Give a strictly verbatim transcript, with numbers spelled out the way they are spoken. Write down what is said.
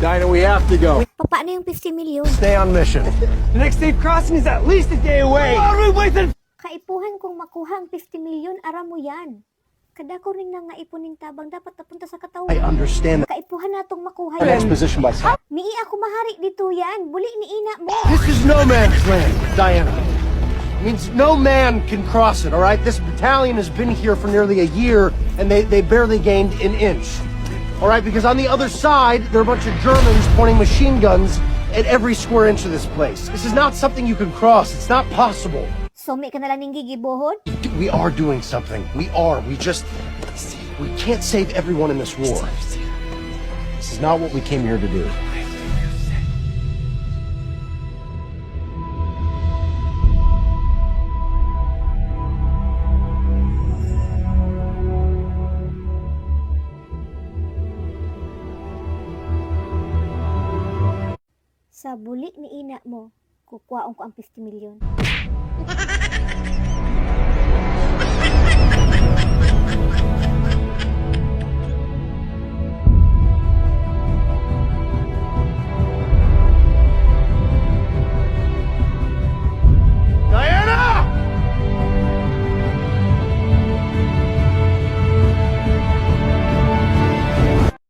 Diana, we have to go. Papaano yung fifty million? Stay on mission. The next safe crossing is at least a day away. What are we waiting Kaipuhan kong makuha ang fifty million, aram mo yan. Kadako ring nangaipon ning tabang dapat napunta sa katawhan. I understand that. Kaipuhan natong makuha An yan. exposition by Sam. Mii ako mahari dito yan. Buli ni ina mo. This is no man's land, Diana. It means no man can cross it, all right? This battalion has been here for nearly a year, and they, they barely gained an inch. All right, because on the other side, there are a bunch of Germans pointing machine guns at every square inch of this place. This is not something you can cross. It's not possible. Sumi ka na lang ning gigibohon? We are doing something. We are. We just. We can't save everyone in this war. This is not what we came here to do. Sa buli ni ina mo, kukwaon ko ang fifty million.